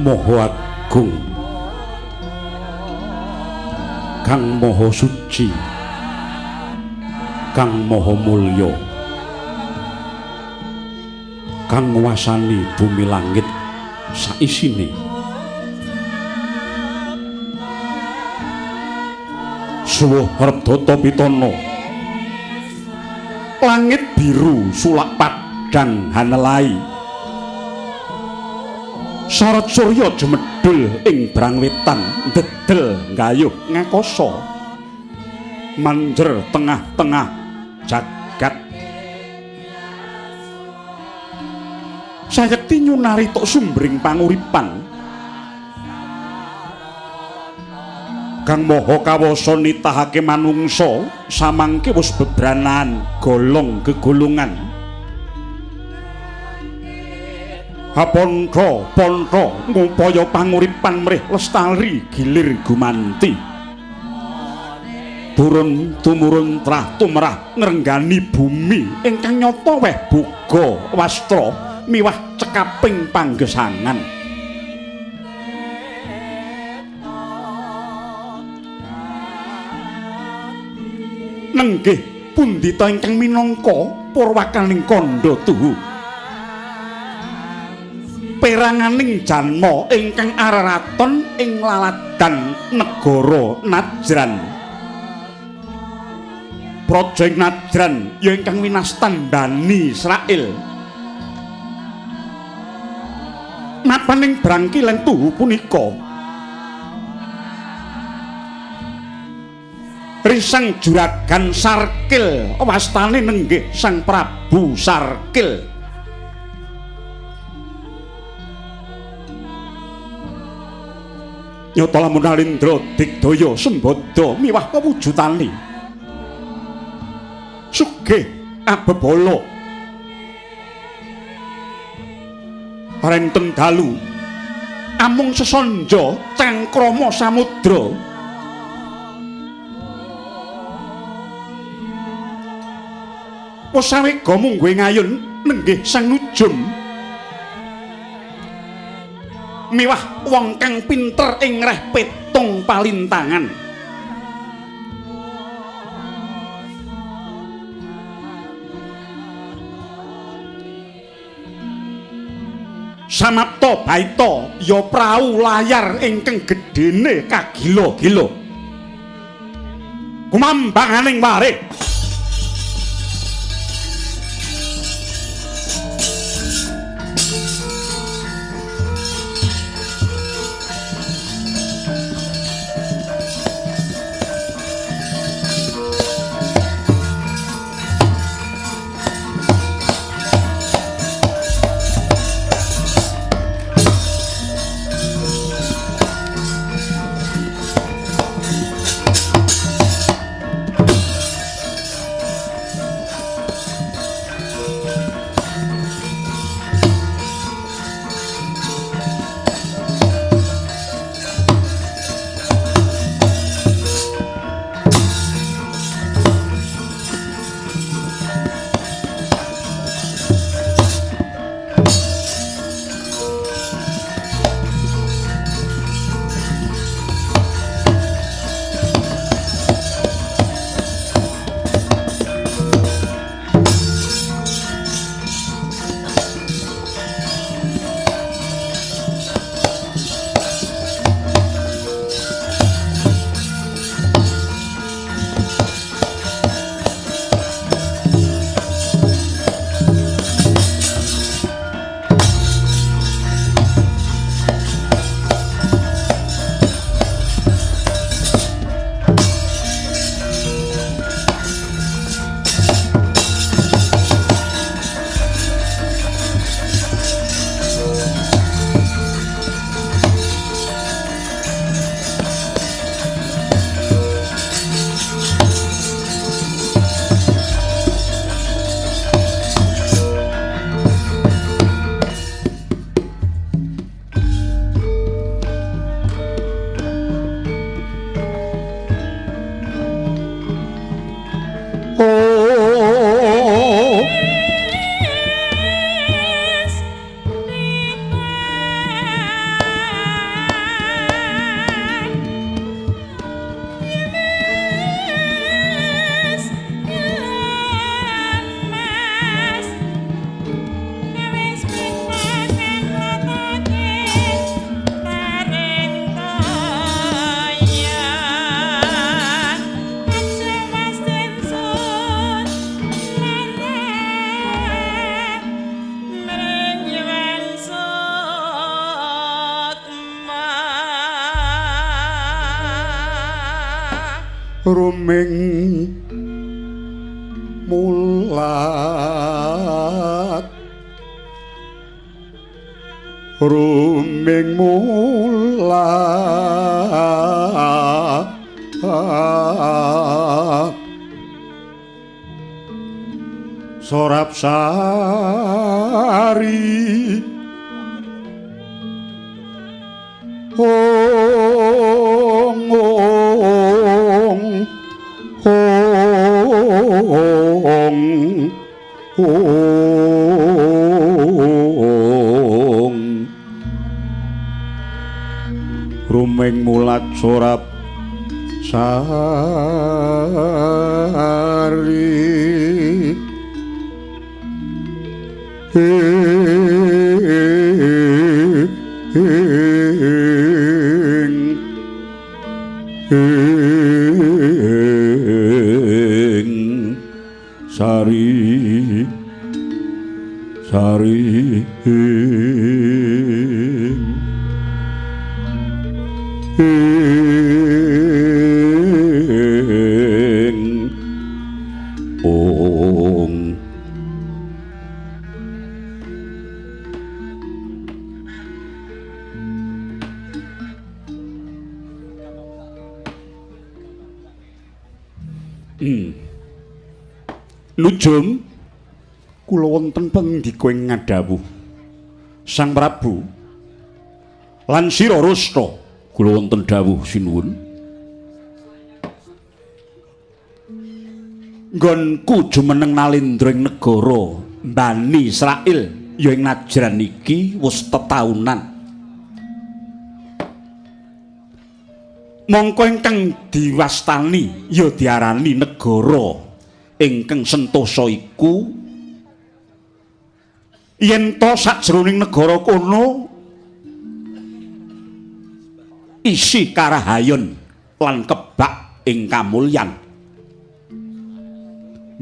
Maha Agung, Kang Maha Suci, Kang Maha Mulya, Kang nguwasani bumi langit saisine. Suwuh Hardata Pitana, langit biru sulak padang hanelai, sorot surya jemedul ing brangwetan, ndedel nggayuh ngakasa, manjer tengah-tengah jagat. Sayekti nyunari tok sumbering panguripan, Kang Maha Kawasa nitahake manungsa samangke wis bebranan golong gegolongan. Haponto ponto ngupaya panguripan mrih lestari gilir gumanti. Turun tumurun trah tumrah ngrenggani bumi ingkang nyata weh boga wastra miwah cekaping panggesangan. Nenggih pundhita ingkang minangka purwakaning kandha tuhu, peranganing janma ingkang araraton ing laladan negara Najran. Praja ing Najran ya ingkang winastan Bani Israil. Mapaning brangkilen tuhu punika risang juragan Sarkil, wastane nenggih Sang Prabu Sarkil. Nyata lamun Alindra digdaya sembada miwah kewujudane sugih abebala. Renten dalu amung sesanja cangkrama samudra. Wis sawega mungguhe ngayun nenggih Sang Nujum miwah wong kang pinter ing ngreh petung palintangan. Samapta baita ya prau layar ingkang gedene kagila-gila. Kumambanganing warih. Ruming mulat, ruming mulat, sorap sari ong ong ong ong ruming mulat sorap sari ing ing sari sari ing ing ong. Nujum kula wonten pangandika ing ngadhawuh Sang Prabu lan sira Rasta kula wonten dawuh sinuwun. Nggonku jumeneng nalendra ing negara Bani Israil ya ing Najran iki wis tetaunan. Mongko ingkang diwastani ya diarani negara ingkang sentosa iku yen to sajroning negara kono isi karahayon lan kebak ing kamulyan.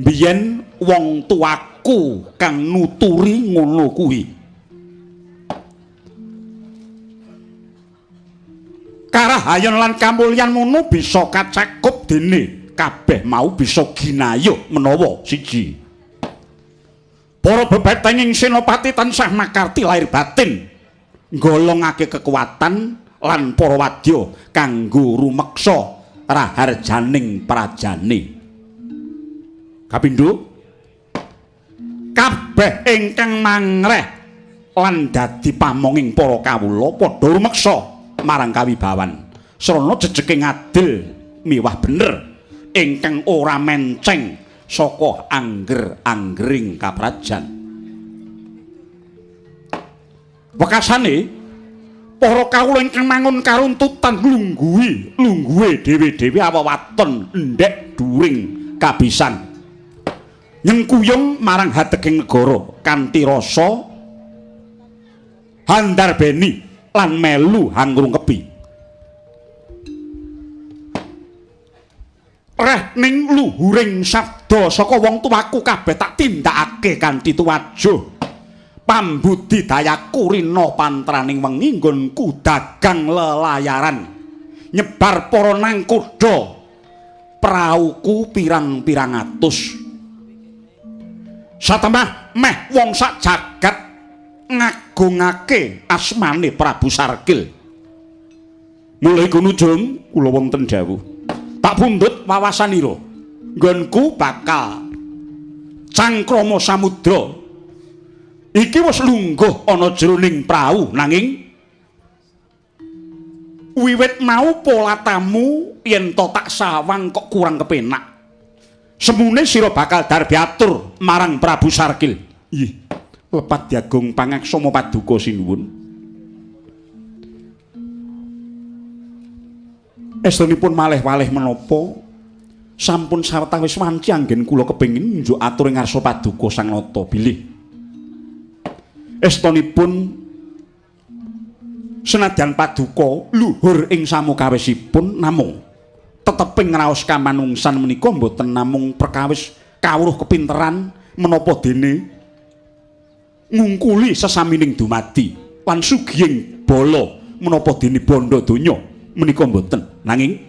Biyen wong tuaku kang nuturi ngono kuwi. Karahayon lan kamulyan ngono bisa kacakup dene kabeh mau bisa ginayuh menawa siji para bebetenging senopati tansah makarti lahir batin nggolongake kekuatan lan para wadya kanggo rumeksa raharjaning prajane. Kapindho kabeh ingkang mangreh lan dadi pamonging para kawula padha rumeksa marang kawibawan srana jejeke ngadil miwah bener ingkang ora menceng saka angger-anggering kaprajan. Wekasane para kawula ingkang mangun karuntutan lungguhi lungguhe dhewe-dhewe awawaton endhek during kabisan nyengkuyung marang hadeging negara kanthi rasa handarbeni lan melu hangrungkepi. Reh ning luhuring sabda saka wong tuaku kabeh tak tindakake kanthi tuwajuh. Pambudidayaku rina pantraning wengi nggonku dagang lelayaran nyebar para nangkoda prauku pirang-pirang atus. Satemah meh wong sak jagat ngagungake asmane Prabu Sarkil. Mulai kunujung kula wonten dawuh. Tak pundhut wawasanira nggonku bakal cangkrama samudra iki wis lungguh ana jroning prau nanging wiwit mau polatamu yen to tak sawang kok kurang kepenak. Semune sira bakal darbiatur marang Prabu Sarkil. Ih, lepat diagung pangaksama paduka sinuwun. Estunipun malih-walih menapa sampun sawetawis wanci anggen kula kepengin njuk atur ing ngarsa paduka Sang Nata bilih estunipun senadyan paduka luhur ing samukawisipun namung teteping ngraos kamanungsan menika mboten namung perkawis kawruh kepinteran menapa dene ngungkuli sesamining dumadi lan sugihing bala menapa dene bandha donya menika mboten, nanging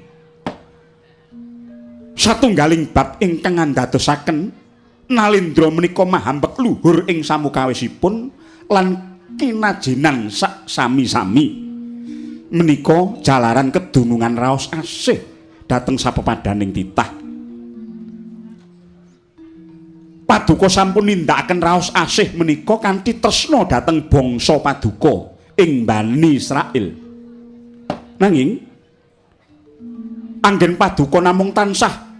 Satunggaling bab ingkang andadosaken Nalendra menika mahambek luhur ing samukawisipun lan kinajenan sak sami-sami. Menika jalaran kedunungan raos asih dhateng sapepadaning titah. Paduka sampun nindakaken raos asih menika kanthi tresna dhateng bangsa paduka ing Bani Israil. Nanging anggen paduka namung tansah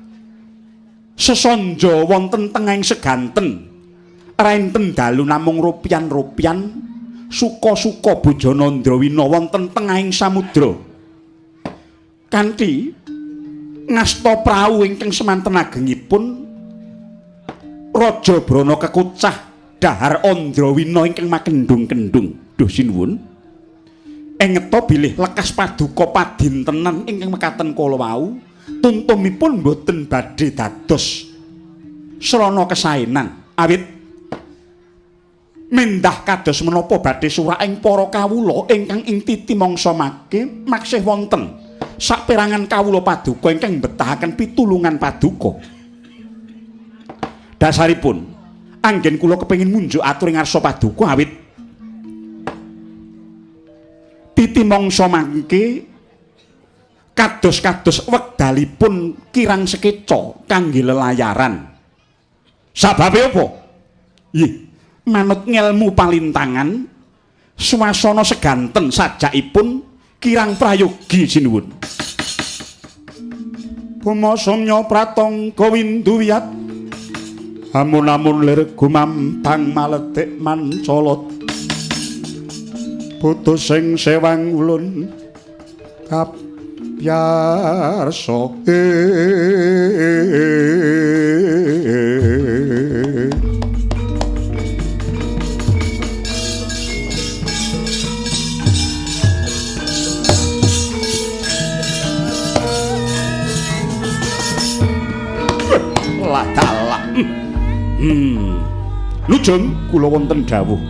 sesanja wonten tengahing seganten, renten dalu namung rupian-rupian suka-suka bojana Andrawina wonten tengahing samudra. Kanthi ngasta prau ingkang semanten agengipun, Raja Brana kekucah dahar Andrawina ingkang makendhung-kendhung. Duh sinuwun. Engeta bilih lekas paduka padintenan ingkang mekaten kala wau, tuntumipun boten badhe dados srana kesaenan awit mendah kados menapa badhe suraking para kawula ingkang ing titi mangsa mangke maksih wonten saperangan kawula paduka ingkang mbetahaken pitulungan paduka. Dasaripun anggen kula kepengin munjuk atur ing ngarsa paduka awit titi mangsa mangke kados-kados wekdalipun kirang sekeca kangge lelayaran. Sababe apa? Ih, manut ngelmu palintangan swasana seganten sajakipun kirang prayogi sinuwun. Bama samya pratangga windu wiyat amun-amun lir gumambang maletik mancolot putus sing sewang ulun kapyarsa. Ladala. Lujeng kula wonten dawuh.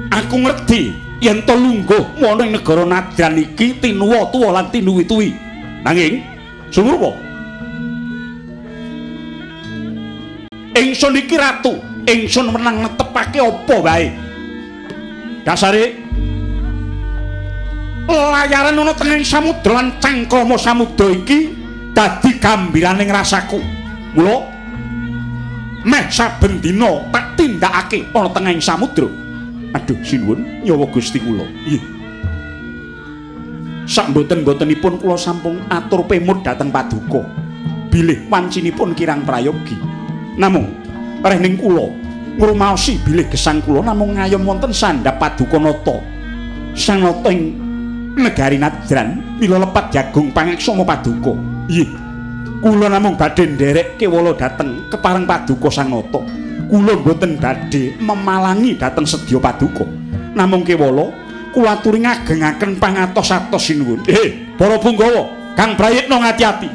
Aku ngerti yen to lungguh ana ing negara Nadran iki tinuwa tuwa lan tinuwi-tuwi. Nanging sumrupa ingsun iki ratu, ingsun wenang netepake apa wae. Dasare layaran ana tengahing samudra lan cangkrama samudra iki dadi gambiraning rasaku. Mula meh saben dina tak tindakake ana tengahing samudra. Aduh sinuwun nyawa Gusti kula. Nggih. Sak mboten-mbotenipun kula sampun atur pemut dhateng paduka. Bilih wancinipun kirang prayogi. Namung rehning kula ngrumaosi bilih gesang kula namung ngayom wonten sandhap paduka nata. Sang nata ing negari Nadran mila lepat jagung pangaksama paduka. Nggih. Kula namung badhe nderek kewala dhateng kepareng paduka sang nata. Kula mboten badhe memalangi dhateng sedya paduka. Namung kewala kula aturi ngagengaken pangatos-atos sinuwun. Para punggawa, Kang Prayitna ngati-ati.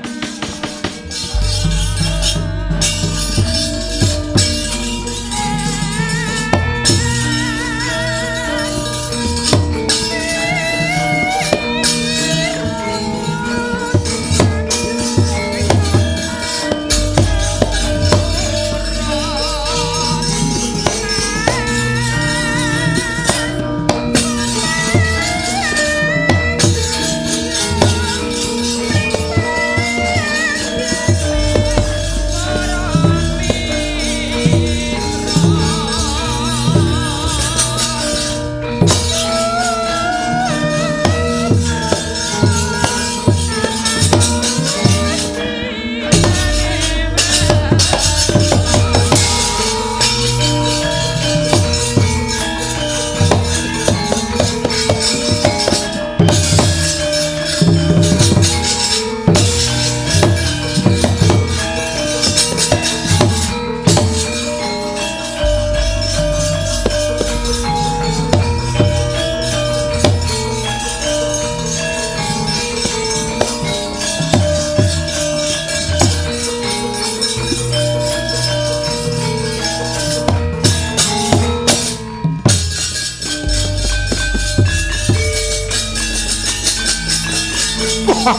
Hei.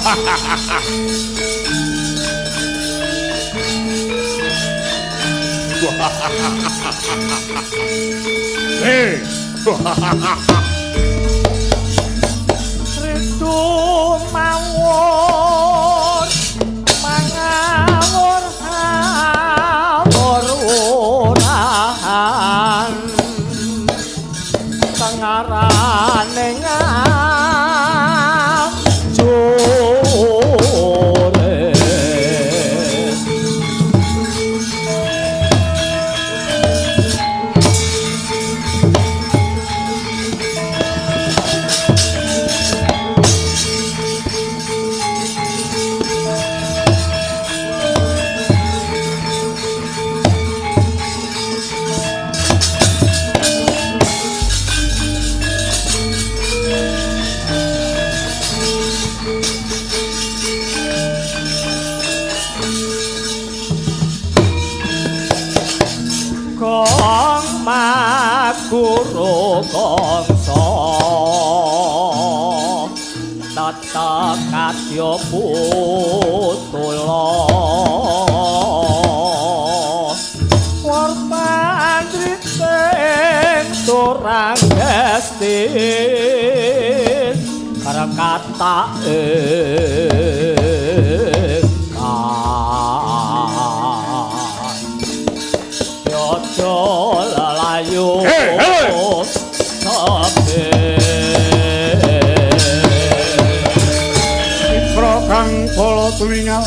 Ritu mawur mangawur awur urahan tengarane ngajure. Guru Kangsa tetep kadya putula warpandriting turang gesti kata lelayu. Citra kang pala tuwingal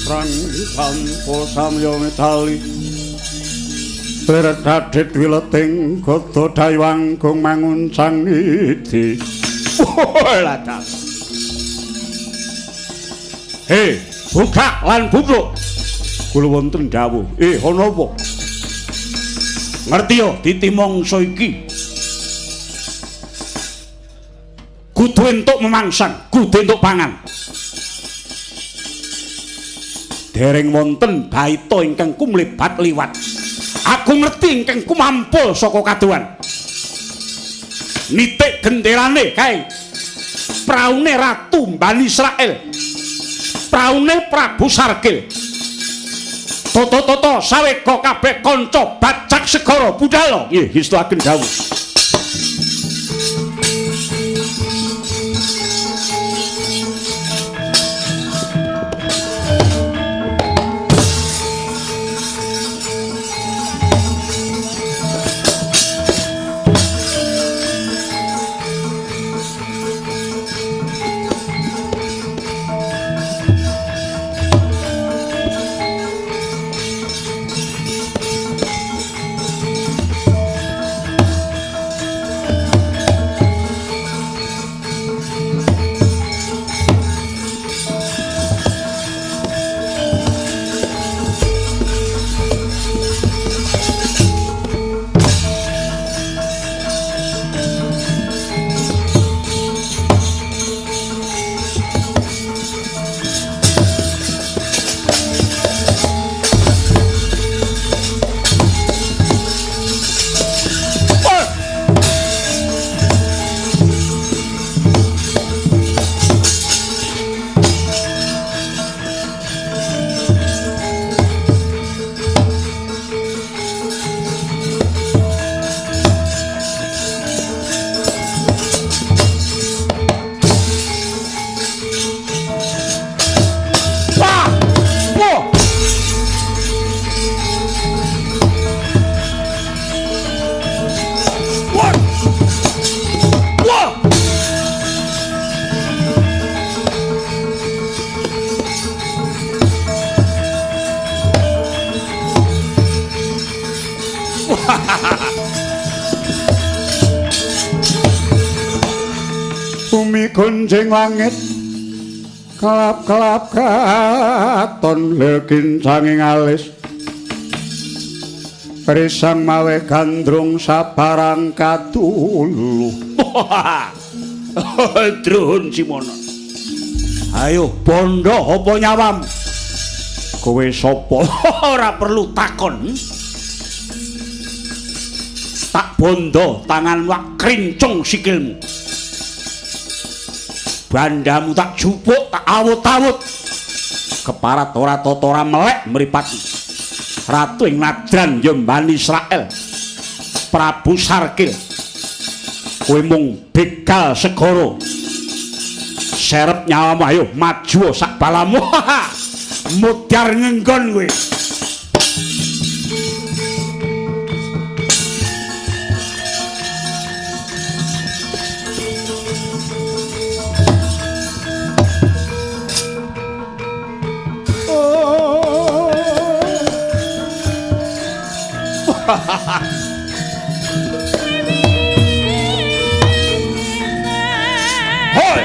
rang tanpa samya medali tredadit wileting gada daywanggung manguncang idi. Latas. Hei, buka lan bubruk. Kula wonten dawuh. Ana apa? Ngerti yo titi mangsa iki. Kudu entuk memangsang, kudu entuk pangan. Dereng wonten baita ingkang kumlebat liwat. Aku ngerti ingkang kumampul saka kadohan. Nitik genderane kae. Praune Ratu Bani Israel. Praune Prabu Sarkil. Toto-toto sawega kabeh kanca bajak segara budhal. Nggih, gestuaken dawuh. Bumi gonjing langit kelap-kelap katon lekincanging alis risang mawe gandrung sabarang katulu. Druhun Simono. Ayo bondo apa nyawam? Kowe sapa? Ora perlu takon. Tak bondo tangan wak krincung sikilmu. Bandamu tak jupuk, tak awut-awut. Keparat ora tata ora melek mripat. Ratu ing nadran Yembani Israel. Prabu Sarkil. Kowe mung begal segara. Serep nyawamu ayo maju sak balamu. Mudyar ngenggon kowe. Hoi!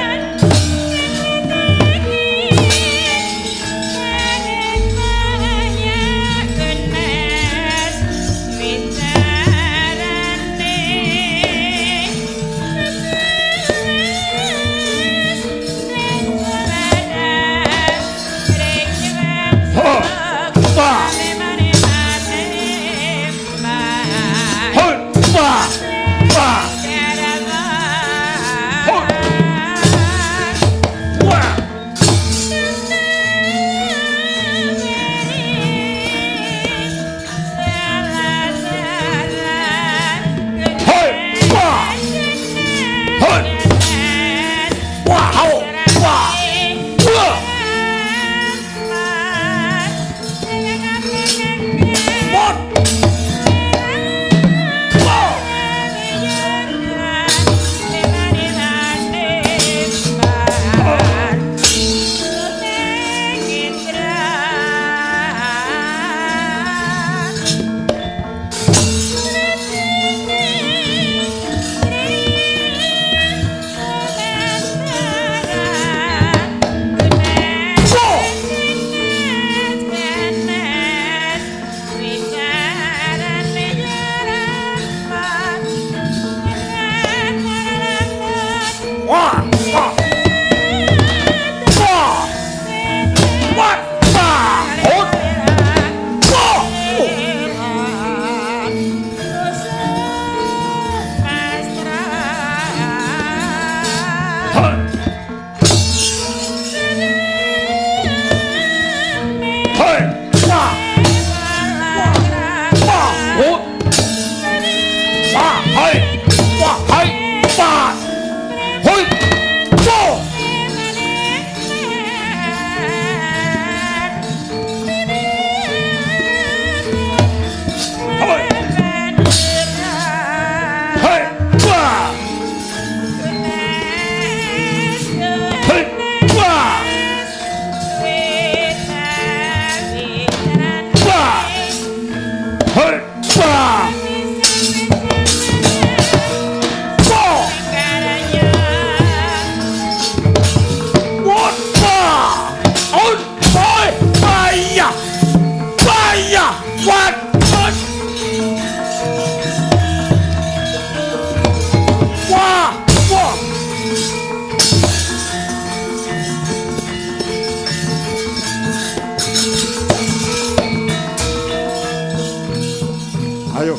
Ayo.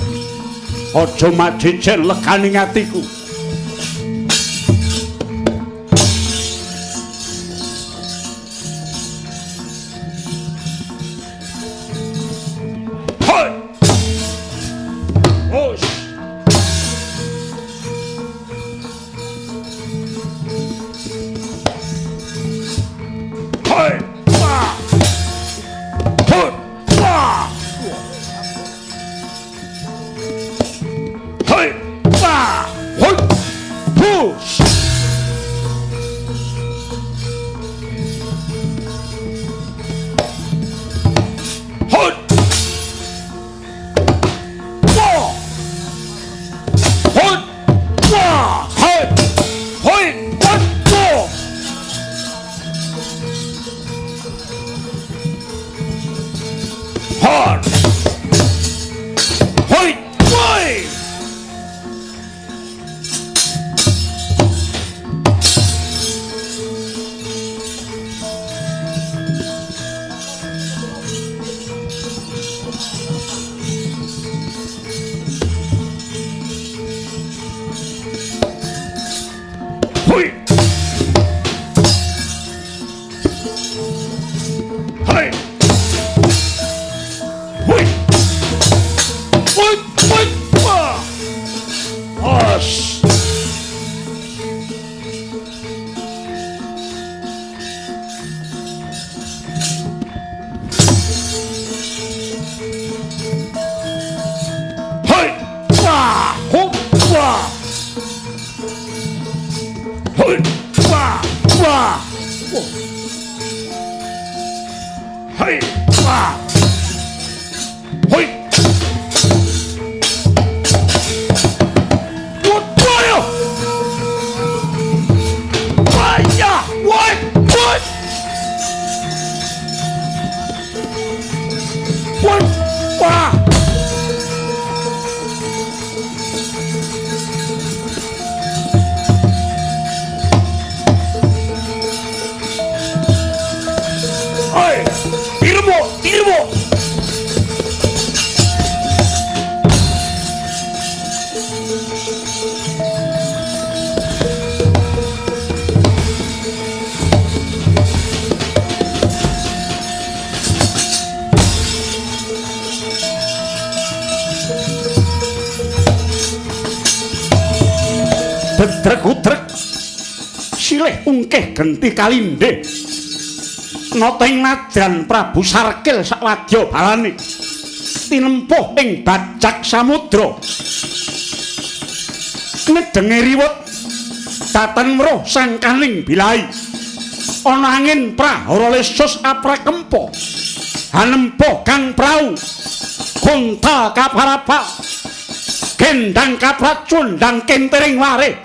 Aja majijen legane atiku. Hoi. Hos. Hoi. Wah. Hoi. Wah. Hoi. Wah. Hoi. Hoi! Wah! Hoi! Waduh! Wah! Ya! Woi! Woi! Woi! Wah! Oi! Tirmo! Tirmo! Dedrek-udrek silih ungkeh genti kalindih nata ing nadyan Prabu Sarkil sawadya balane tinempuh ing bajak samudra nedenge riwut datan weruh sangkaning bilai ana angin prahara lesus aprakempa hanempa kang prau gonta kaparapa gendang kapracundang kentering warih.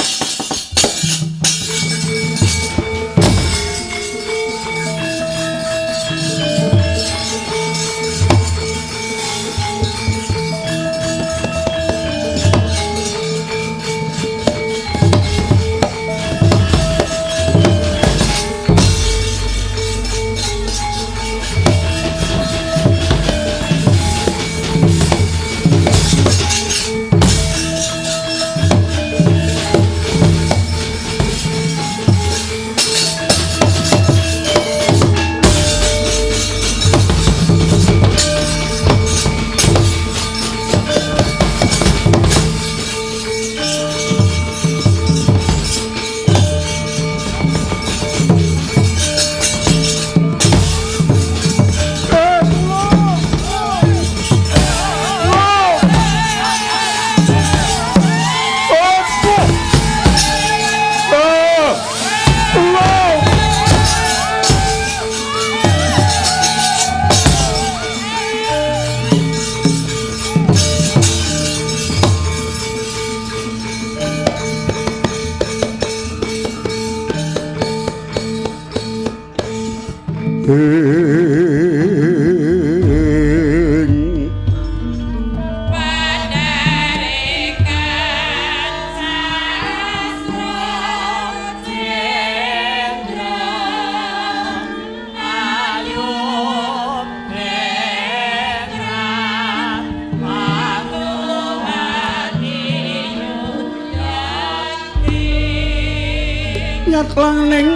Nyatlaning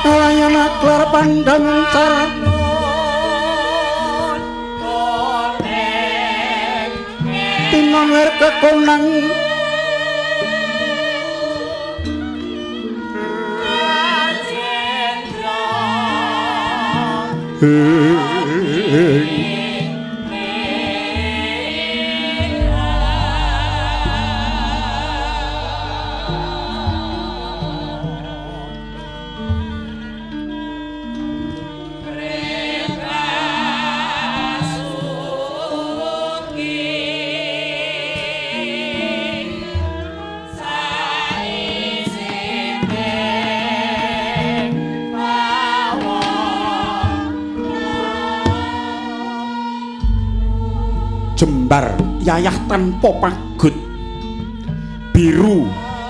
layan aklar pandang cara tinon lir kekonang jembar yayah tanpa pagut biru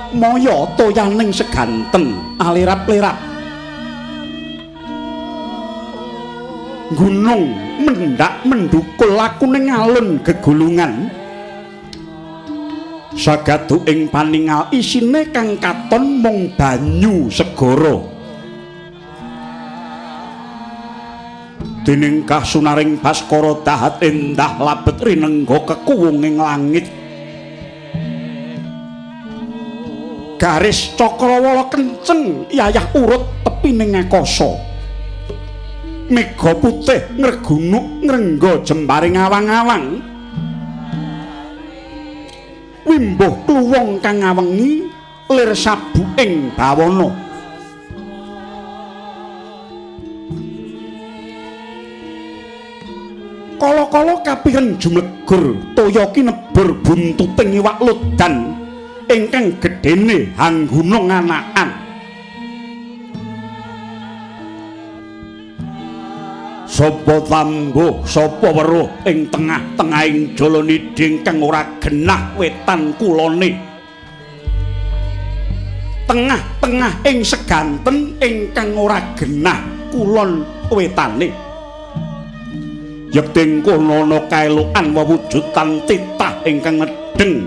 maya toyaning seganten alirap-lirap gunung mendak mendukul lakuning alun gegulungan sagadu ing paningal isine kang katon mung banyu segara. Dening kasunaring Baskara dahat endah labet rinengga kekuwung ing langit. Garis cakrawala kenceng yayah urut tepining akasa. Mega putih ngregunuk ngrengga jembaring awang-awang. Wimbuh kluwung kang ngawengi lir sabuking bawana. Kala-kala kapireng jumlegur toya kinebur buntuting iwak lodan ingkang gedene hangguna nganakan. Sapa tambuh sapa weruh ing tengah-tengahing Jalanidhi ingkang ora genah wetan kulone. Tengah-tengah ing seganten ingkang ora genah kulon wetane. Yekti kono ana kaelokan wewujudan titah ingkang medheng.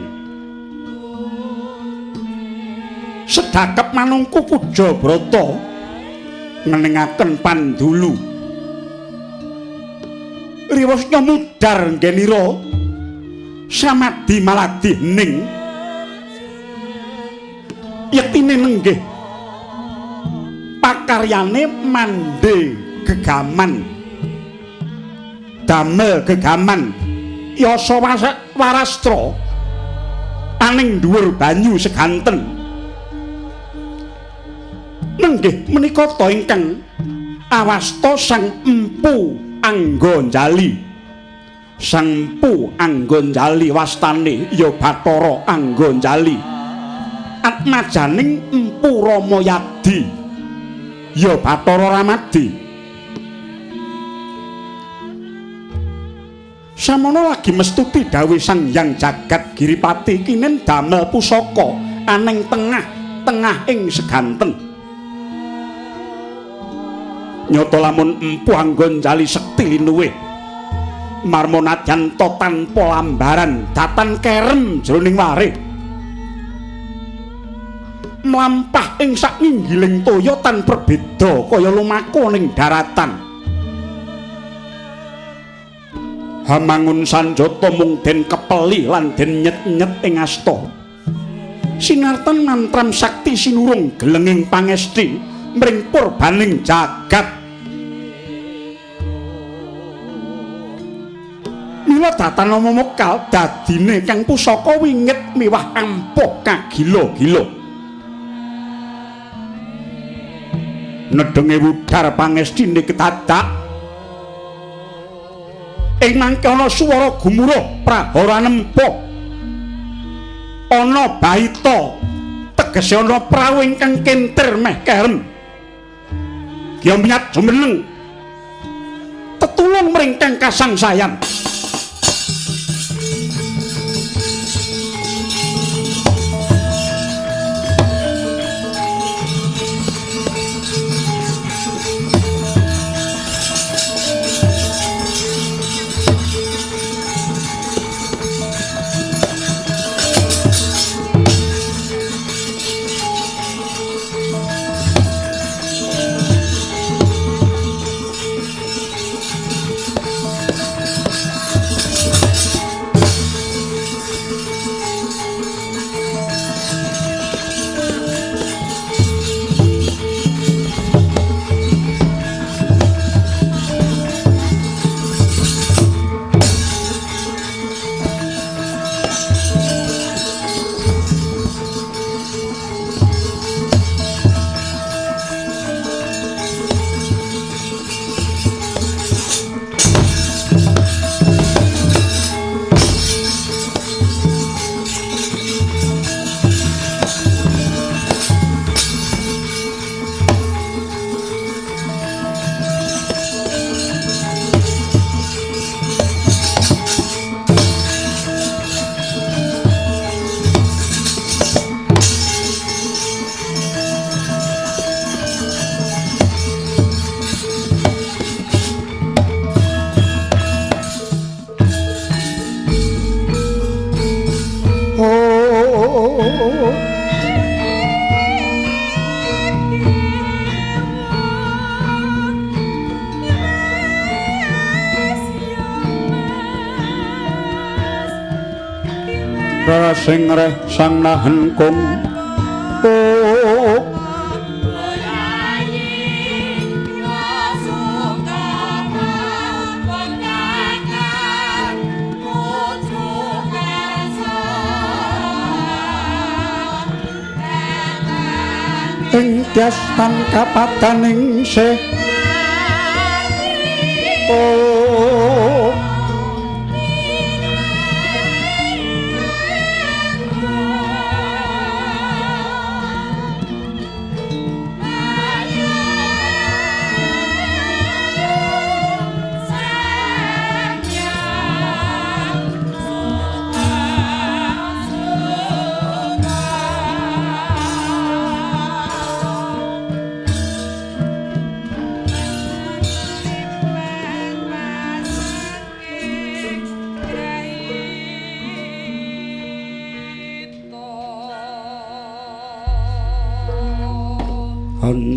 Sedhakep manungku puja brata ngeningaken pandulu. Riwasnya mudhar nggenira samadhi maladi hening. Yektine nenggih pakaryane mandhe gegaman. Damel gegaman yasa warastra aning dhuwur banyu seganten. Nenggih menika ta ingkang awasta Sang Empu Anggonjali. Sang Empu Anggonjali wastane ya Bathara Anggonjali. Atmajaning Empu Ramayadi ya Bathara Ramadi. Samono lagi mestuti dawuh Sang Hyang Jagat Giripati kinen damel pusaka aneng tengah-tengah ing seganten. Nyata lamun Empu Anggonjali sekti linuwih marma nadyan ta tanpa lambaran datan kerem jroning warih. Mlampah ing sak nginggiling toya tan perbeda kaya lumaku ning daratan. Hamangun sanjata mung den kepeli lan den nyet-nyet ing asta. Sinartan mantram sakti sinurung gelenging pangesti mring purbaning jagat. Mila datan mekal dadine kang pusaka wingit miwah ampuh kagila-gila. Nedhenge wudar pangestine ketadak. Ing mangke ana swara gumuruh prahara nempuh. Ana baita tegese ana prau ingkang kentir meh kerem. Gya miat jumeneng tetulung mring kang kasangsayan. Sing reh sang nahen kung ing tyas tan kapadaning sih. Oh.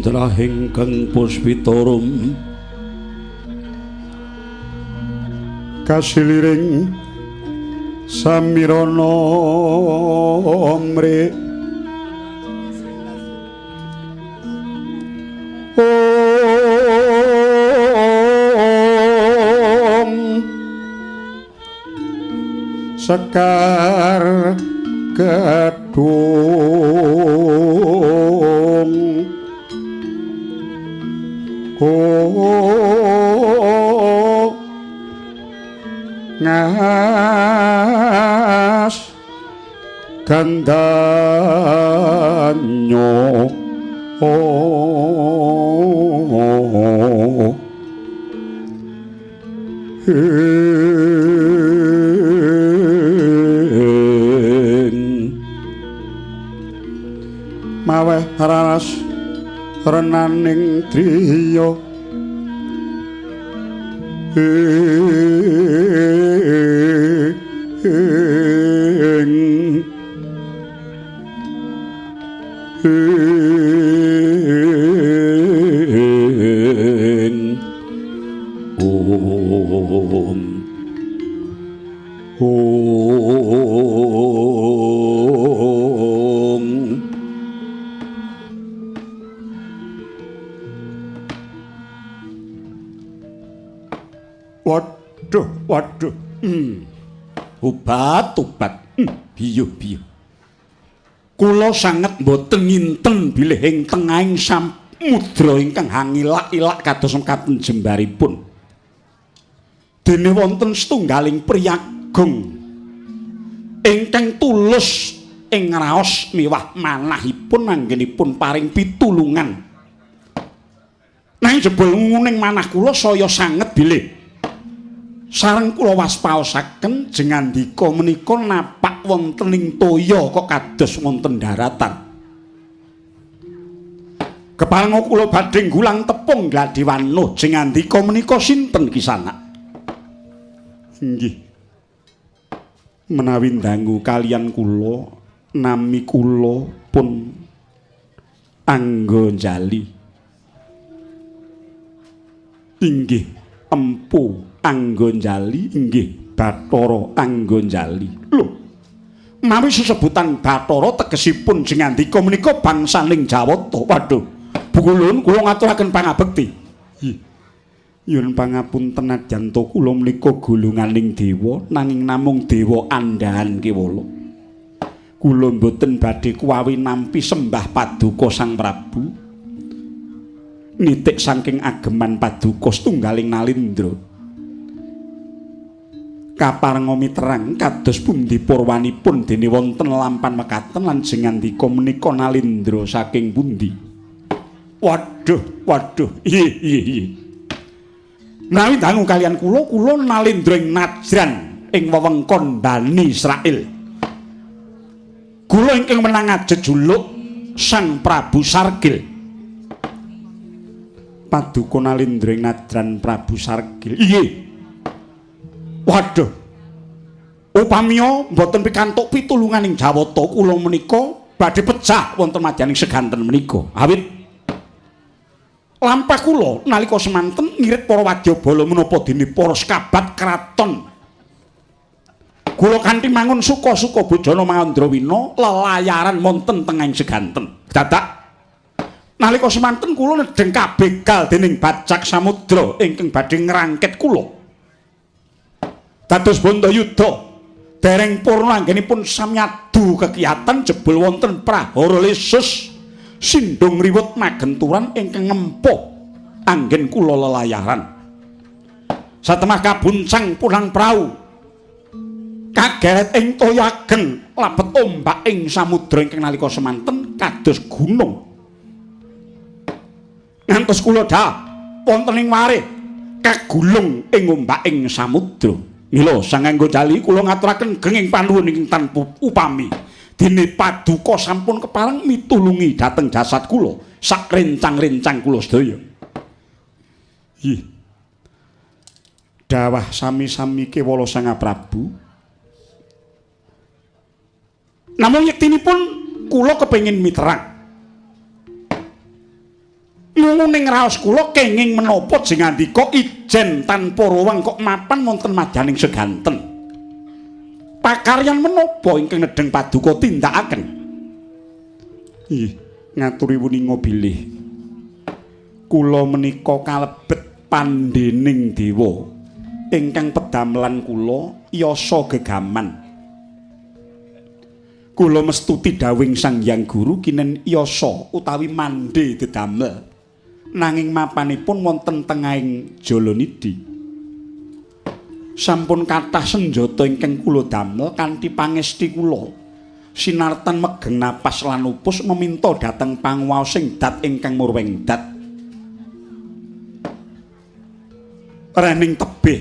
Cendra ingkang puspitorum kasiliring samirana mri Om Sekar Kedung ngas gandanyo maweh raras renaning driya ing om om. Waduh, waduh. Obat-obat. Biyuh-biyuh. Kula sanget mboten nginten bilih ing tengahing samudra ingkang hangilak-ilak kados mekaten jembaripun. Dene wonten setunggaling priyagung ingkang tulus ing raos miwah manahipun anggenipun paring pitulungan. Nanging jebul nguning manah kula saya sanget bilih sareng kula waspaosaken jengandika menika napak wonten ing toya kok kados wonten daratan. Keparenga kula badhe nggulang tepung gladiwanuh jengandika menika sinten kisanak? Inggih. Menawi dangu kalian kula, nami kula pun Anggonjali. Inggih Empu Anggonjali, inggih Bathara Anggonjali. Lho, mawi sesebutan Bathara tegesipun jengandika menika bangsaning Jawata. Waduh, bukulun kula ngaturaken pangabekti. Nyuwun pangapunten nadyan ta kula menika golonganing dewa, nanging namung dewa andhahan kewala. Kula mboten badhe kuwawi nampi sembah paduka Sang Prabu. Nitik saking ageman paduka setunggaling nalindra. Kaparenga miterang kados pundi purwanipun dene wonten lampan mekaten lan jengandika menika nalindra saking pundi. Waduh, waduh. Iya, iya, iya. Menawi dangu kalian kula, kula nalindra ing Najran ing wewengkon Bani Israil. Kula ingkang menang jejuluk Sang Prabu Sargil. Paduka nalindra ing Najran Prabu Sargil. Iya. Waduh. Upamiya mboten pikantuk pitulungan ing Jawata, kula menika badhe pecah wonten madyaning seganten menika. Awit lampah kula nalika semanten ngirit para wadyabala menapa dene para sekabat kraton. Kula kanthi mangun suka-suka bojana Mandrawina lelayaran wonten tengahing seganten. Dadak nalika semanten kula nedheng kabegal dening bajak samudra ingkang badhe ngrangket kula. Dados Bantayuda dereng purna anggenipun sami adu kekiyatan jebul wonten prahara lesus sindung riwut magenturan ingkang ngempuh anggen kula lelayaran. Satemah kabuncang punang prau kageret ing toya ageng labet ombak ing samudra ingkang nalika semanten kados gunung. Ngantos kula dah wonten ing warih kagulung ing ombak ing samudra. Mila Sang Anggojali kula ngaturaken genging panuwun ingkang tanpa upami. Dene paduka sampun kepareng mitulungi dhateng jasad kula sak rencang-rencang kula sedaya. Ih. Dawah sami-sami kewala Sang Prabu. Namung yektinipun kula kepengin miterang. Nunguning raos kula kenging menapa jengandika ijen tanpa ruweng kok mapan wonten madyaning seganten. Pakaryan menapa ingkang nedheng paduka tindakaken? Nggih, ngaturi wuninga bilih kula menika kalebet pandhening dewa ingkang pedamelan kula yasa gegaman. Kula mestuti dawing Sang Hyang Guru kinen yasa utawi mandhe dedamel nanging mapanipun wonten tengahing Jalanidhi. Sampun kathah senjata ingkang kula damel kanthi pangesti kula. Sinartan megeng napas lan upus meminta dhateng panguwaosing dat ingkang murwing dat. Rening tebih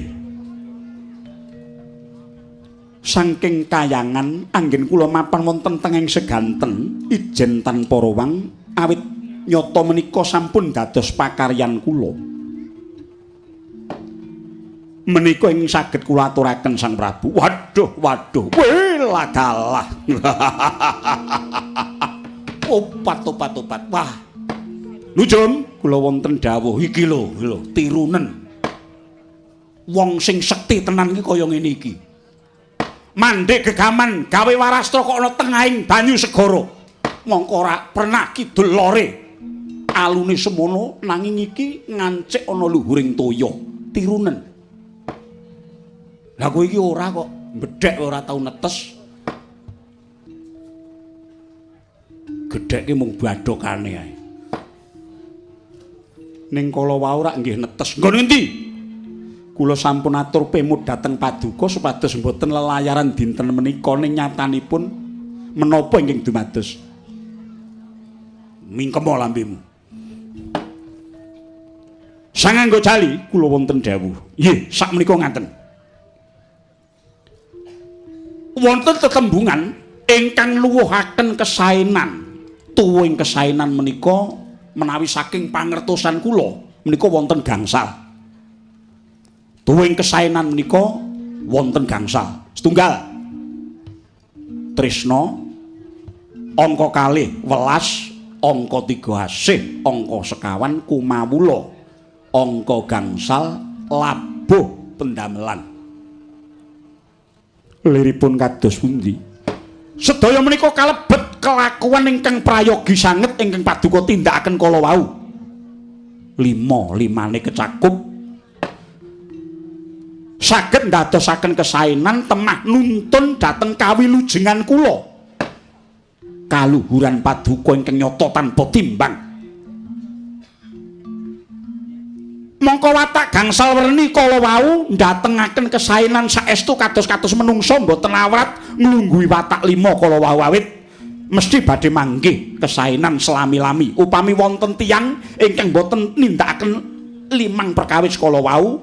saking kayangan anggen kula mapan wonten tengahing seganten ijen tanpa rowang awit nyata menika sampun dados pakaryan kula. Menika ing saged kula aturaken Sang Prabu. Waduh, waduh, weladalah. Opat, opat, opat. Wah. Nujum, kula wonten dawuh iki lho, lho, tirunen. Wong sing sekti tenan iki kaya ngene iki. Mandhek gegaman gawe warastra kok ana tengahing banyu segara. Mongko ora pernah kidul lore. Alune semono nanging iki ngancik ana luhuring toya. Tirunen. Lah kowe iki ora kok bedhek ora tau netes. Gedhekke mung badhokane ae. Ning kala wau rak nggih netes. Nggon ngendi? Kula sampun atur pemut dhateng paduka supados mboten lelayaran dinten menika ning nyatanipun menapa ingkang dumados. Mingkema lambemu. Sang Anggajali kula wonten dawuh. Nggih, sakmenika ngaten. Wonten tetembungan ingkang nuwuhaken kesaenan. Tuwuhing kesaenan menika menawi saking pangertosan kula menika wonten gangsal. Tuwuhing kesaenan menika wonten gangsal. Setunggal tresna, angka kalih welas, angka 3 asih, angka sekawan kumawula, angka gangsal labuh pendamelan. Liripun kados pundi? Sedaya menika kalebet kelakuan ingkang prayogi sanget ingkang paduka tindakaken kala wau. Lima-limane kecakup saged ndadosaken kesaenan temah nuntun dhateng kawilujengan kula. Kaluhuran paduka ingkang nyata tanpa timbang. Mongko watak gangsal werni kala wau ndatengaken kesaenan saestu kados-kados menungsa mboten awrat nglungguhi watak lima kala wau awit mesti badhe manggih kesaenan selami-lami. Upami wonten tiyang ingkang mboten nindakaken limang perkawis kala wau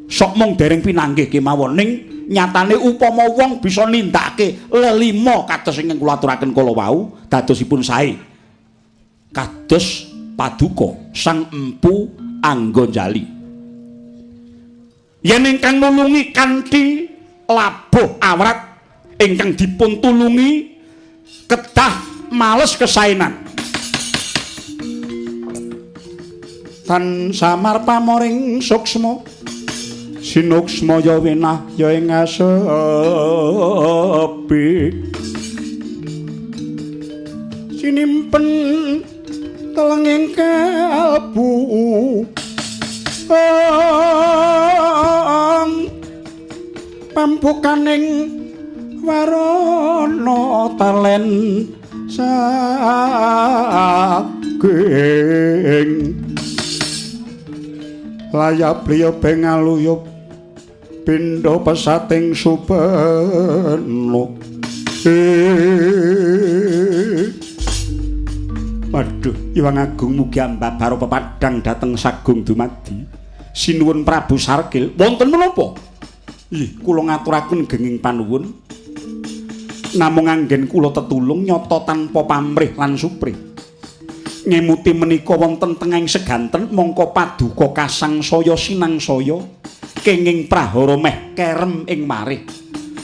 sok mung dereng pinanggih kemawon, ning nyatane upama wong bisa nindakake lelima kados ingkang kula aturaken kala wau dadosipun sae kados paduka Sang Empu Anggajali. Yen ingkang nulungi kanthi labuh awrat ingkang dipun tulungi kedah males kesaenan. Tan samar pamoring suksma sinuksma ya winah ya ing asepi sinimpen telenging kalbu pampukaning warana talen saking layap liya bengaluyup pindha pesating supeno. Waduh, Iwang Agung mugi ambabar pepadhang dhateng sagung dumadi. Sinuwun Prabu Sarkil, wonten menapa? Ih, kula ngaturaken genging panuwun. Namung anggen kula tetulung nyata tanpa pamrih lan suprih. Ngemuti menika wonten tengahing seganten mongko paduka kasangsaya sinangsaya kenging prahara meh kerem ing marih.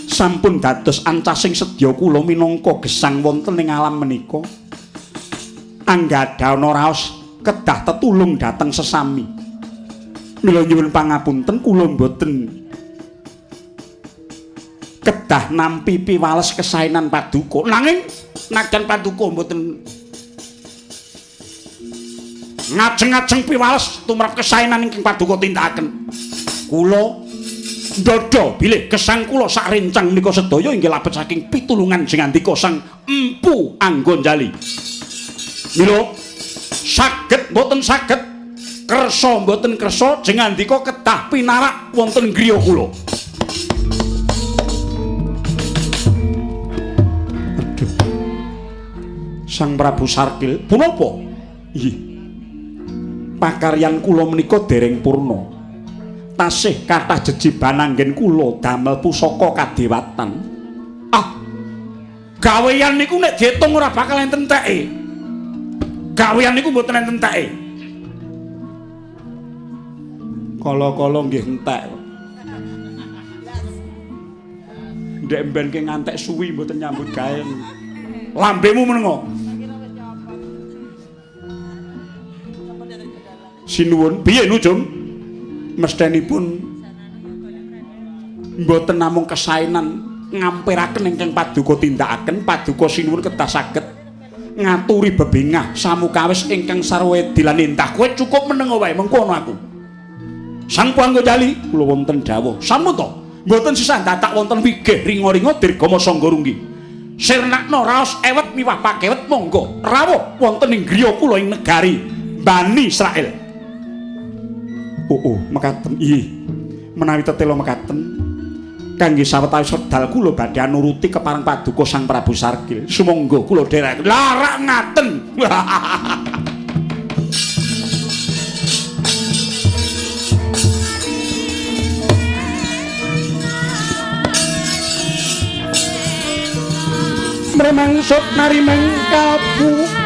Sampun dados ancasing sedya kula minangka gesang wonten ing alam menika. Anggadana raos Kedah tetulung dhateng sesami. Mila nyuwun pangapunten kula mboten kedah nampi piwales kesaenan paduka. Nanging najan paduka mboten ngajeng-ajeng piwales tumrap kesaenan ingkang paduka tindakaken. Kula ndodho bilih gesang kula sak rencang menika sedaya inggih labet saking pitulungan jengandika Sang Empu Anggonjali. Mila saged mboten saged, kersa mboten kersa, jengandika kedah pinarak wonten griya kula. Aduh. Sang Prabu Sarkil, punapa? Inggih. Pakaryan kula menika dereng purna. Tasih kathah jejiban anggen kula damel pusaka kadewatan. Ah. Gaweyan niku nek diitung ora bakal enten enteke. Gaweyan niku mboten enten enteke. Kala-kala nggih entek. Ndek mben ke ngantek suwi mboten nyambut gawe. Lambemu menengo. Sinuwun, piye Nujum? Mesthenipun mboten namung kesaenan ngampiraken ingkang paduka tindakaken, paduka sinuwun kedah saged ngaturi bebingah samukawis ingkang sarwa edilan endah. Kowe cukup menengo wae, mengko ana aku. Sang Panggonjali kula wonten dawuh. Sampun to, mboten sisah dadak wonten wigih ringa-ringa dirgama sangga runggi. Sirnakna raos ewet miwah pakewet monggo rawuh wonten ing griya kula ing negari Bani Israel. Oh, mekaten. Inggih. Menawi tetela mekaten kangge sawetawis wedal kula badhe anuruti kepareng paduka Sang Prabu Sarkil. Sumangga kula dherek. Larak ngaten. Mremangsut narimeng kalbu.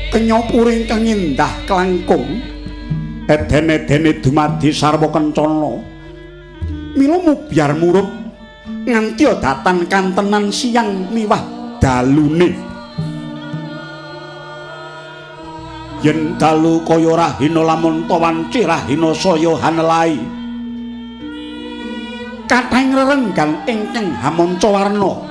Kenyopuri ingkang indah kelangkung eden-edene dumadi sarwa kencana mila mubyar murup nganti datan kantenan siang miwah dalune. Yen dalu kaya rahina lamun ta wanci rahina saya hanelai kathahing rerenggan ingkang hamanca warna.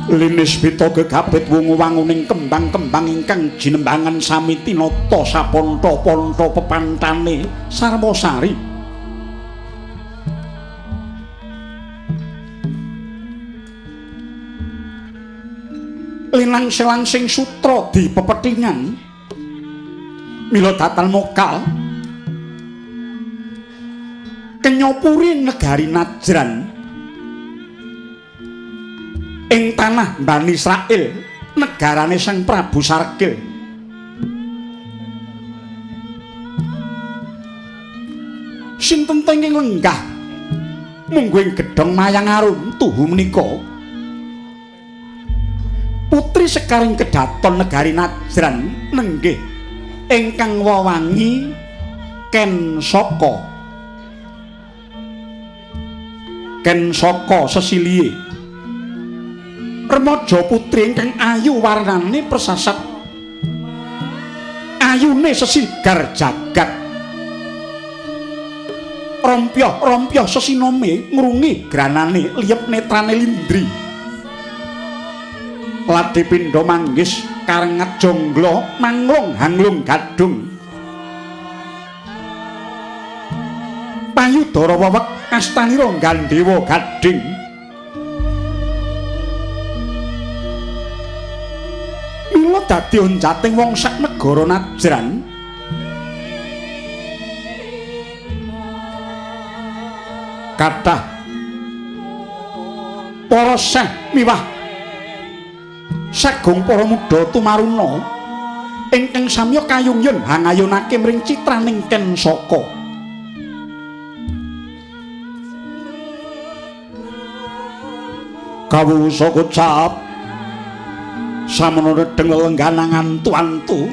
Linis pita gegabet wungu wanguning kembang-kembang ingkang jinembangan sami tinata saponta-ponta pepantane sarwa sari. Linang selangsing sutra di pepethingan mila datan mokal Kenyopuri negari Najran ing tanah Bani Israil, negarane Sang Prabu Sarkil. Sinten teng ing lenggah mungguh ing gedhong Mayang Arum tuhu menika putri sekaring kedaton negari Najran nenggih ingkang wewangi Ken Saka. Ken Saka sesilihe remaja putri ingkang ayu warnane persasat, ayune sesigar jagat, rompyoh-rompyoh sesinome ngrungi granane liyep netrane lindri. Ladi pindha manggis karengat jongglo manglung hanglung gadung. Payudara wewek astanira gandhewa gading. Mila dadi onjating wong sak negara Najran. Kathah para seh miwah sagung para muda tumaruna ingkang samya kayungyun hangayunake mring citraning Ken Saka. Kawusa kocap samono redeng lelengganan antu-antu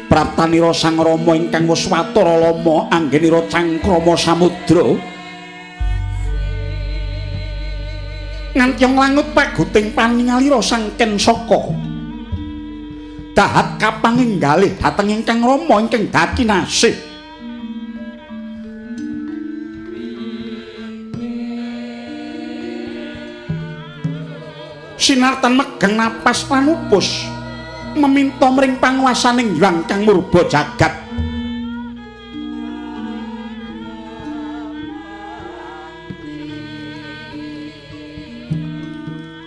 praptanira Sang Rama ingkang wis watara lama anggenira cangkrama samudra nganti langut paguting paningalira Sang Ken Saka dahat kapanging galih dhateng ingkang Rama ingkang dakinasih. Sinartan megeng napas lan upus meminta mring panguwasaning Hyang Kang Murba jagat.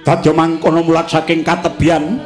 Dadya mangkono mulat saking katebian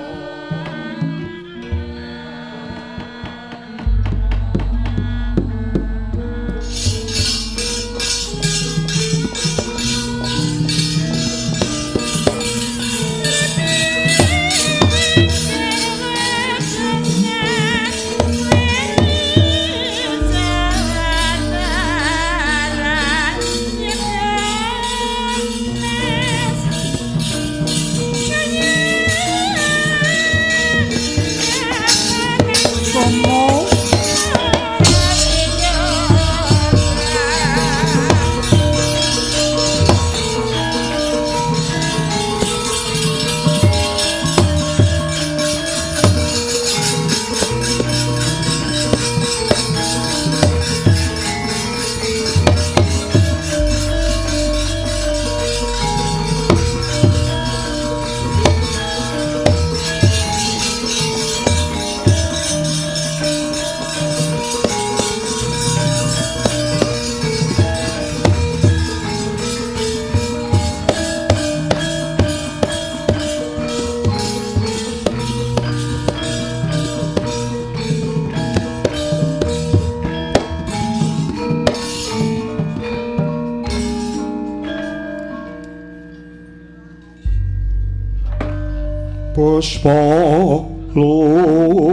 Puspa lolo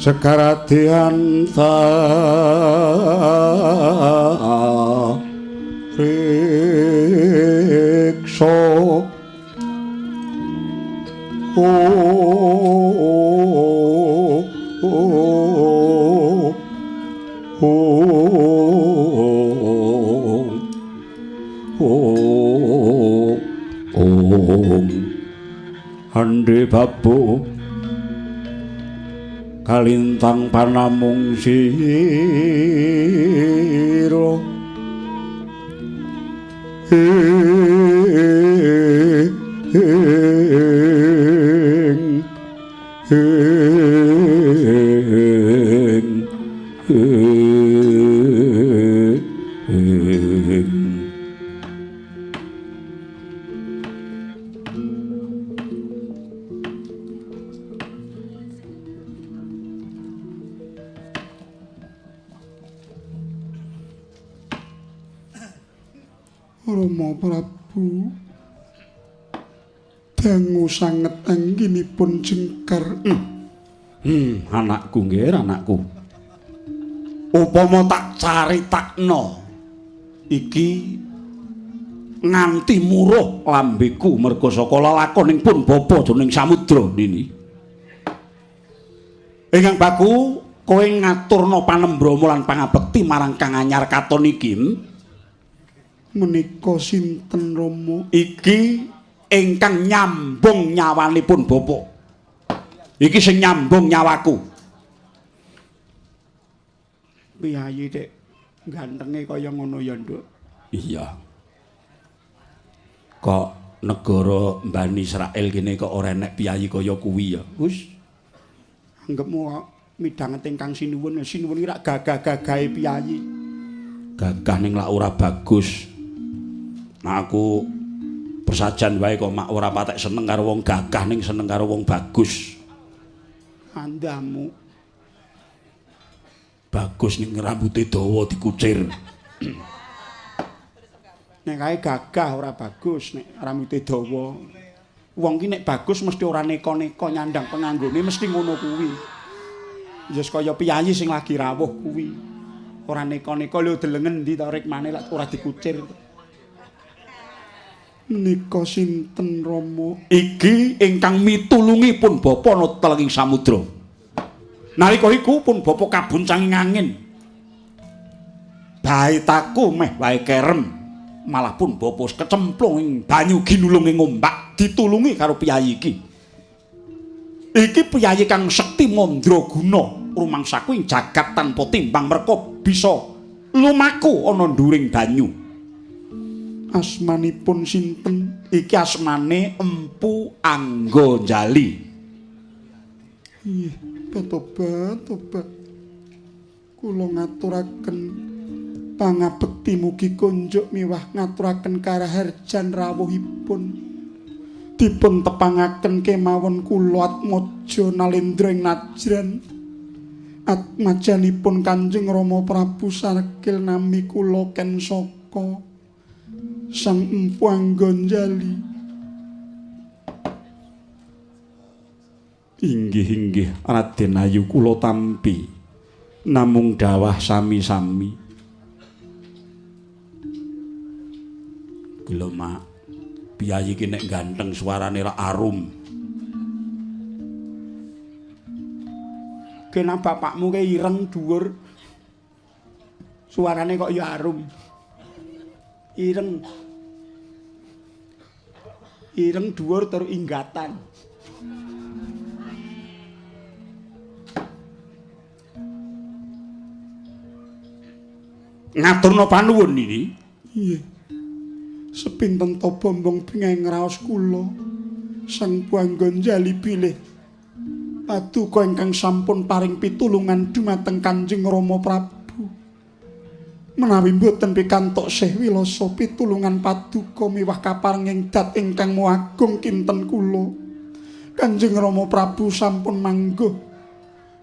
sekaradian tariksa Ande babu kalintang panamung sira ing ing ing. Rama Prabu, dangu sanget anggenipun jengkar. Anakku nggih, anakku. Upama tak caritakno iki nganti muruh lambeku merga saka lelakoning pun bapa jroning samudra nini. Ingkang baku kowe ngaturna panembrama lan pangabekti marang kang anyar katon iki. Menika sinten Rama? Iki ingkang nyambung nyawanipun bapa. Iki sing nyambung nyawaku. Piyayi Dik, gantenge kaya ngono ya, Nduk. Iya. Kok negara Bani Israel kene kok ora enek piyayi kaya kuwi ya. Wis anggepmu kok midhanget ingkang sinuwun, sinuwun iki rak gagah-gagahe piyayi. Gagah ning lak ora bagus. Nah aku persajan wae kok mak ora patek seneng karo wong gagah ning seneng karo wong bagus. Andamu bagus ning rambute dawa dikucir. Nek kae gagah ora bagus nek rambute dawa. Wong ki nek bagus mesti ora neka-neka nyandang penganggone mesti ngono kuwi. Ya kaya piyayi sing lagi rawuh kuwi. Ora neka-neka lho delengen ndi to rikmane lak ora dikucir. Menika sinten Rama? Iki ingkang mitulungi pun bapa ana telenging samudra. Nalika iku pun bapa kabuncanging angin. Baitaku meh wae kerem. Malah pun bapa kecemplung ing banyu ginulung ing ombak ditulungi karo piyayi iki. Iki piyayi kang sekti mandraguna rumangsaku ing jagat tanpa timbang merga bisa lumaku ana nduring banyu. Asmanipun sinten? Iki asmane Empu Anggonjali. Nggih, tobat tobat. Kula ngaturaken pangabekti mugi konjuk miwah ngaturaken karaharjan rawuhipun. Dipun tepangaken kemawon kula Atmaja Nalendra ing Najran. Atmajanipun Kanjeng Rama Prabu Sarkil nami kula Ken Saka Sang Empu Anggonjali. Inggih inggih Raden Ayu kula tampi namung dawah sami-sami. Lho mak, piyayi iki nek ganteng suarane rak arum. Kena bapakmu ke ireng dhuwur. Suarane kok ya arum. Ireng. Ireng dhuwur tur inggatan. Ngaturna panuwun niki. Nggih. Sepinten to bombong bingeng ngraos kula Sang Empu Anggonjali bilih paduka ingkang sampun paring pitulungan dumateng Kanjeng Rama Prabu. Menawi mboten pikantuk sih wilasa pitulungan paduka miwah kaparenging dat ingkang agung kinten kula. Kanjeng Rama Prabu sampun mangguh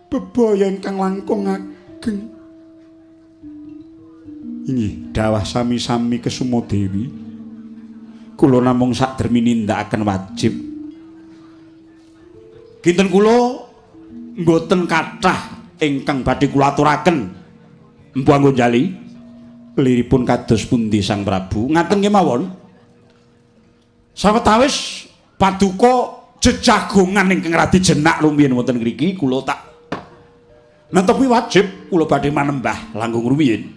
bebaya ingkang langkung ageng. Inggih, dawah sami-sami Kesuma Dewi. Kula namung sakdermi nindakaken wajib. Kinten kula mboten kathah ingkang badhe kula aturaken. Empu Anggonjali, liripun kados pundi Sang Prabu? Ngaten kemawon. Sawetawis paduka jejagongan ingkang radi jenak rumiyin wonten ngriki kula tak netepi wajib kula badhe manembah langkung rumiyin.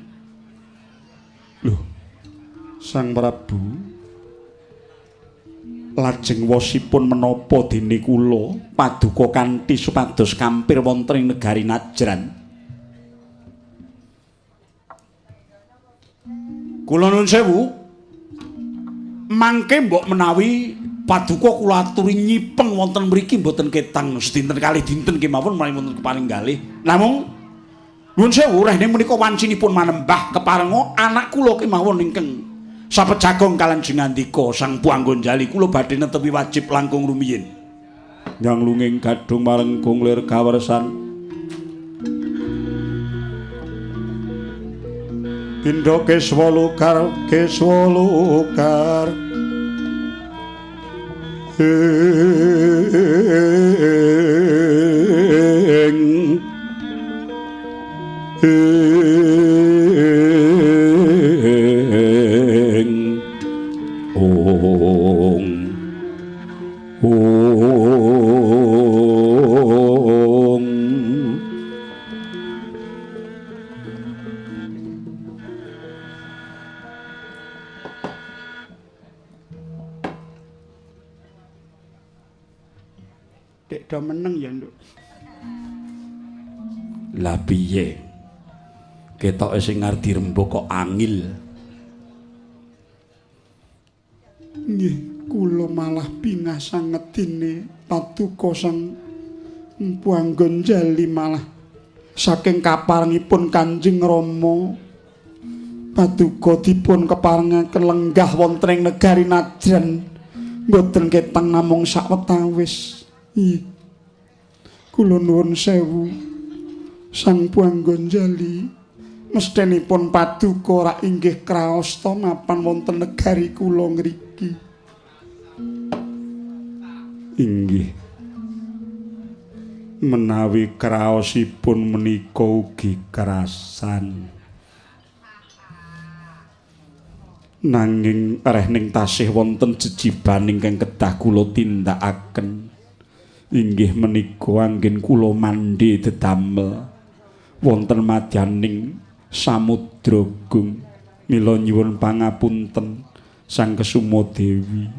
Lho, Sang Prabu, lajeng wosipun menapa dene kula paduka kanthi supados kampir wonten ing negari Najran. Kula nuwun sewu, mangke mbok menawi paduka kula aturi nyipeng wonten mriki mboten ketang sedinten kalih dinten kemawon menawi wonten keparing galih. Namung nuwun sewu rehne menika wancinipun manembah keparenga anak kula kemawon ingkang sapejagong kaliyan jengandika Sang Empu Anggonjali kula badhe netepi wajib langkung rumiyin. Nyang lunging gadhung marenggung lir kawersan. Pindha Keswa Lukar, Keswa Lukar. Ing ing ong ong. Dek do meneng ya, Nduk. Lah piye? Ketoke sing arep dirembug kok angil. Nggih, kula malah bingah sanget dene paduka Sang Empu Anggonjali malah saking kaparengipun Kanjeng Rama. Paduka dipun keparengaken lenggah wonten ing negari Najran. Mboten ketang namung sawetawis. Nggih. Kula nuwun sewu Sang Empu Anggonjali. Mesthenipun paduka rak inggih kraos ta mapan wonten negari kula ngriki. Inggih. Menawi kraosipun menika ugi kerasan. Nanging rehning tasih wonten jejiban ingkang kedah kula tindakaken. Inggih menika anggen kula mandhe dedamel wonten madyaning Samudra Gung. Mila nyuwun pangapunten Sang Kesuma Dewi.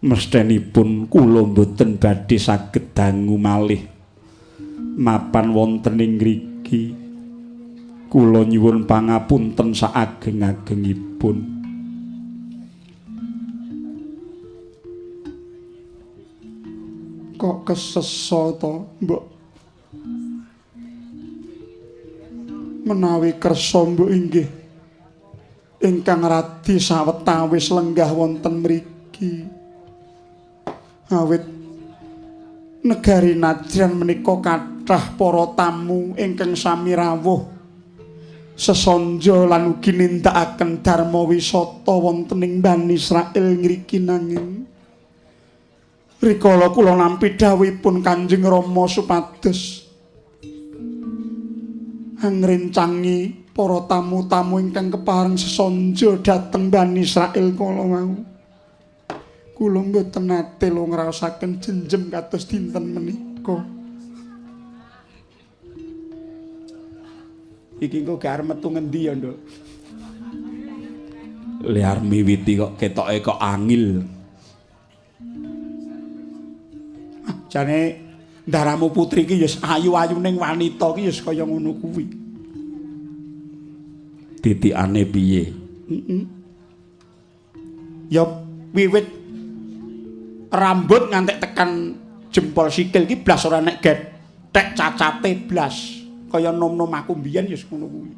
Mesthenipun kula mboten badhe saged dangu malih mapan wonten ing ngriki. Kula nyuwun pangapunten saageng-agengipun. Kok kesesa to, Mbok? Menawi kersa mbok inggih ingkang radi sawetawis lenggah wonten mriki. Awit negari Najran menika kathah para tamu ingkang sami rawuh sesanja lan ugi nindakaken dharma wisata wonten ing Bani Israil ngriki. Nanging rikala kula nampi dawuhipun Kanjeng Rama supados angrencangi para tamu-tamu ingkang kepareng sesanja dhateng Bani Israil kala wau, kula mboten nate lho ngraosaken jenjem kados dinten menika. Iki engko gak arep metu ngendi ya, Nduk? Liar miwiti kok ketoke kok angil. Ah, jane ndaramu putri iki ya ayu-ayuning wanita iki ya kaya ngono kuwi. Titikane piye? Heeh. Ya wiwit rambut ngantek tekan jempol sikil iki blas ora nek gethek cacate blas. Kaya nom-nom aku mbiyen ya ngono kuwi.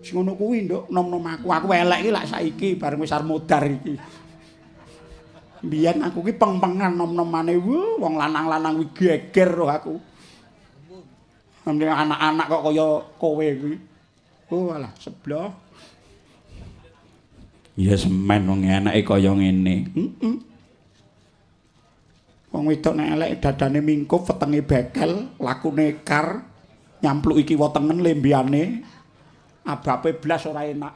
Sing ngono kuwi, Nduk, nom-nom aku. Aku elek iki lak saiki bareng wis arep modar iki. Mbiyen aku ki peng-pengan nom-nomane, wong lanang-lanang kuwi geger roh aku. Anak-anak kok kaya kowe kuwi. Oh alah, sebelah. Ya semen wong enake kaya ngene. Heeh. Wong wedok nek elek dadane mingkup, wetenge bekel, lakune kar, nyampluk iki wetengen lembiane, abape blas ora enak.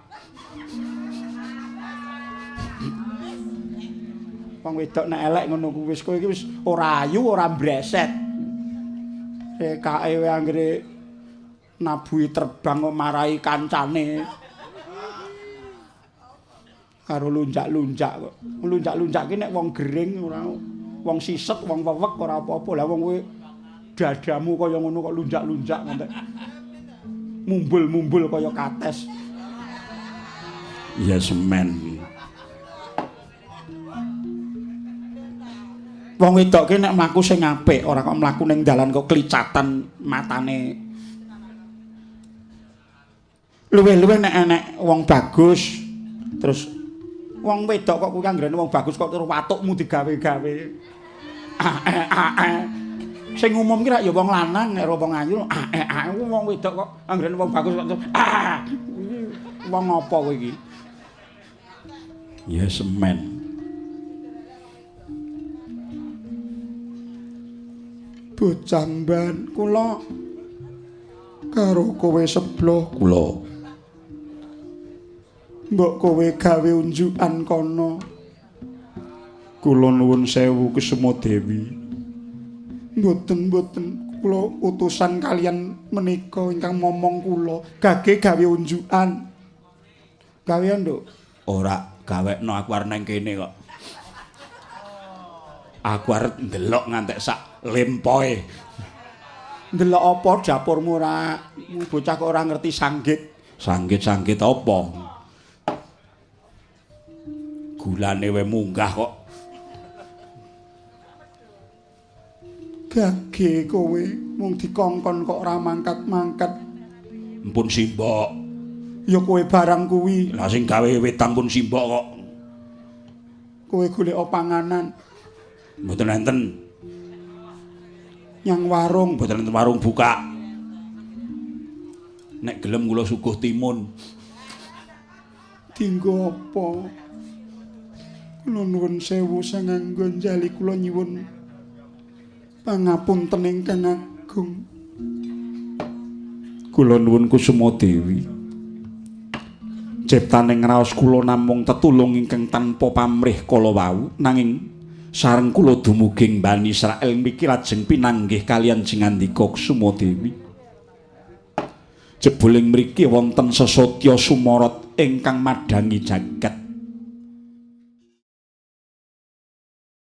Wong wedok nek elek ngono kuwi wis kowe iki wis ora ayu, ora mbreset. Rekake wae anggere nabuhi terbang kok marahi kancane. Karo lunjak-lunjak kok. Lunjak-lunjak ki nek wong gering ora, wong siset, wong wewek ora apa-apa. Lah wong kowe dadamu kaya ngono kok lunjak-lunjak ngantek mumbul-mumbul kaya kates. Ya semen. Wong wedok ki nek mlaku sing apik, ora kok mlaku ning dalan kok klicatan matane. Luwih-luwih nek enek wong bagus, terus wong wedok kok kuwi anggere wong bagus kok terus watukmu digawe-gawe. Ae ae. Sing umum ki rak ya wong lanang nek wong ayu ae ae, wong wedok kok anggere wong bagus kok terus ah. Wong apa kowe iki? Ya semen. Bocah mban kula karo kowe sebloh kula. Mbok kowe gawe unjukan kono. Kula nuwun sewu Kusuma Dewi. Mboten-mboten kula utusan kalian menika ingkang momong kula gage gawe unjukan. Gawe nduk. Ora gawekno aku arep nang kene kok. Aku arep ndelok ngantek sak lempoe. Ndelok apa dapurmu ora bocah kok ora ngerti sanggit. Sanggit-sanggit apa? Gulane we munggah kok. Gage kowe mung dikongkon kok ora mangkat-mangkat. Mpun simbok. Ya kowe barang kuwi. Lah sing gawe wedang pun simbok kok. Kowe golek panganan. Mboten enten. Nyang warung, mboten enten warung buka. Nek gelem kula suguh timun. Dinggo apa? Kula nuwun sewu sang anggonjali kula nyuwun pangapunten ingkang agung. Kula nuwun Kusuma Dewi. Ciptaning raos kula namung tetulung ingkang tanpa pamrih kala wau, nanging sareng kula dumugi ing Bani Israil mriki lajeng pinanggih kalian singandika Kusuma Dewi. Jebul ing mriki wonten sesotya sumorot ingkang madhangi jagat.